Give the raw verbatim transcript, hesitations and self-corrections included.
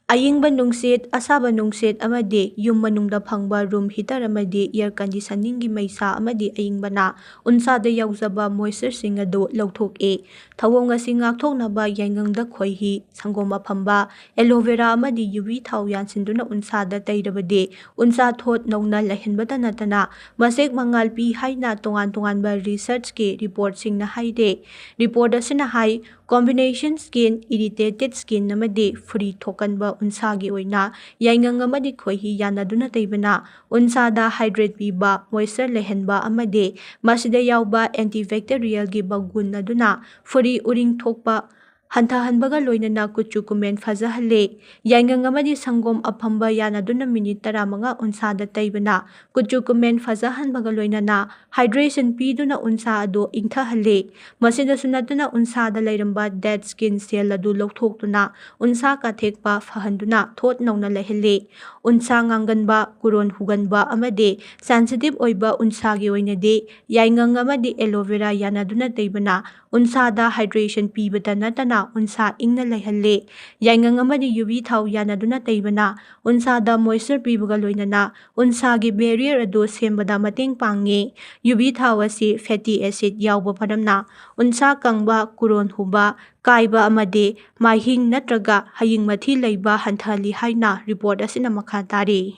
ꯑꯏꯪꯕ ꯅꯨꯡꯁꯤꯠ, ꯑꯁꯥꯕ ꯅꯨꯡꯁꯤꯠ ꯑꯃꯗꯤ ꯌꯨꯝ ꯃꯅꯨꯡꯗ ꯐꯪꯕ room heater ꯑꯃꯗꯤ air conditioningꯒꯤ ꯃꯩꯁꯥ ꯑꯃꯗꯤ ꯑꯏꯪꯕꯅ ꯎꯟꯁꯥꯗ ꯌꯥꯎꯖꯕ moistureꯁꯤꯡ ꯑꯗꯨ ꯂꯧꯊꯣꯛꯏ꯫ ꯊꯧꯑꯣꯡ ꯑꯁꯤ ꯉꯥꯛꯊꯣꯛꯅꯕ ꯌꯥꯏꯉꯪꯗ ꯈꯣꯏꯍꯤ, ꯁꯪꯒꯣꯝ ꯑꯐꯝꯕ, aloe vera ꯑꯃꯗꯤ ꯌꯨꯕꯤ ꯊꯥꯎ ꯌꯥꯟꯁꯤꯟꯗꯨꯅ ꯎꯟꯁꯥꯗ ꯇꯩꯔꯕꯗꯤ ꯎꯟꯁꯥ ꯊꯣꯠ ꯅꯧꯅ ꯂꯩꯍꯟꯕꯇ ꯅꯠꯇꯅ ꯃꯁꯦꯛ ꯃꯉꯥꯜ ꯄꯤ ꯍꯥꯏꯅ ꯇꯣꯉꯥꯟ ꯇꯣꯉꯥꯟꯕ researchꯀꯤ reportꯁꯤꯡꯅ ꯍꯥꯏꯔꯤ꯫ Report ꯑꯁꯤꯅ ꯍꯥꯏ, combination skin, irritated skin ꯑꯃꯗꯤ ꯐꯨꯔꯤ ꯊꯣꯛꯀꯟꯕ ꯎꯟꯁꯥꯒꯤ ꯑꯣꯏꯅ ꯌꯥꯏꯉꯪ ꯑꯃꯗꯤ ꯈꯣꯏꯍꯤ ꯌꯥꯟꯅꯗꯨꯅ ꯇꯩꯕꯅ ꯎꯟꯁꯥꯗ hydrate ꯄꯤꯕ, moisture ꯂꯩꯍꯟꯕ ꯑꯃꯗꯤ ꯃꯁꯤꯗ ꯌꯥꯎꯕ antibacterialꯒꯤ ꯃꯒꯨꯟ ꯑꯗꯨꯅ ꯐꯨꯔꯤ ꯎꯔꯤꯡ ꯊꯣꯛꯄ ꯍꯟꯊꯍꯟꯕꯒ ꯂꯣꯏꯅꯅ ꯀꯨꯆꯨ ꯀꯨꯃꯦꯟ ꯐꯖꯍꯜꯂꯤ꯫ ꯌꯥꯏꯉꯪ ꯑꯃꯗꯤ ꯁꯪꯒꯣꯝ ꯑꯐꯝꯕ ꯌꯥꯟꯅꯗꯨꯅ minute ꯇꯔꯥꯃꯉꯥ ꯎꯟꯁꯥꯗ ꯇꯩꯕꯅ ꯀꯨꯆꯨ ꯀꯨꯃꯦꯟ ꯐꯖꯍꯟꯕꯒ ꯂꯣꯏꯅꯅ hydration ꯄꯤꯗꯨꯅ ꯎꯟꯁꯥ ꯑꯗꯨ ꯏꯪꯊꯍꯜꯂꯤ꯫ ꯃꯁꯤꯗꯁꯨ ꯅꯠꯇꯅ ꯎꯟꯁꯥꯗ ꯂꯩꯔꯝꯕ dead skin cell ꯑꯗꯨ ꯂꯧꯊꯣꯛꯇꯨꯅ ꯎꯟꯁꯥ ꯀꯥꯊꯦꯛꯄ ꯐꯍꯟꯗꯨꯅ ꯊꯣꯠ ꯅꯧꯅ ꯂꯩꯍꯜꯂꯤ꯫ ꯎꯟꯁꯥ ꯉꯥꯡꯒꯟꯕ, ꯀꯨꯔꯣꯟ ꯍꯨꯒꯟꯕ ꯑꯃꯗꯤ sensitive ꯑꯣꯏꯕ ꯎꯟꯁꯥꯒꯤ ꯑꯣꯏꯅꯗꯤ ꯌꯥꯏꯉꯪ ꯑꯃꯗꯤ aloe vera ꯌꯥꯟꯅꯗꯨꯅ ꯇꯩꯕꯅ ꯎꯟꯁꯥꯗ hydration ꯄꯤꯕꯇ ꯅꯠꯇꯅ ꯎꯟꯁꯥ ꯏꯪꯅ ꯂꯩꯍꯜꯂꯤ꯫ ꯌꯥꯏꯉꯪ ꯑꯃꯗꯤ ꯌꯨꯕꯤ ꯊꯥꯎ ꯌꯥꯟꯅꯗꯨꯅ ꯇꯩꯕꯅ ꯎꯟꯁꯥꯗ moisture ꯄꯤꯕꯒ ꯂꯣꯏꯅꯅ ꯎꯟꯁꯥꯒꯤ barrier ꯑꯗꯨ ꯁꯦꯝꯕꯗ ꯃꯇꯦꯡ ꯄꯥꯡꯉꯤ꯫ ꯌꯨꯕꯤ ꯊꯥꯎ ꯑꯁꯤ fatty acid ꯌꯥꯎꯕ ꯃꯔꯝꯅ ꯎꯟꯁꯥ ꯀꯪꯕ, ꯀꯨꯔꯣꯟ ꯍꯨꯕ, ꯀꯥꯏꯕ ꯑꯃꯗꯤ ꯃꯥꯏꯍꯤꯡ ꯅꯠꯇ꯭ꯔꯒ ꯍꯌꯤꯡ ꯃꯊꯤ ꯂꯩꯕ ꯍꯟꯊꯍꯜꯂꯤ ꯍꯥꯏꯅ report ꯑꯁꯤꯅ ꯃꯈꯥ ꯇꯥꯔꯤ꯫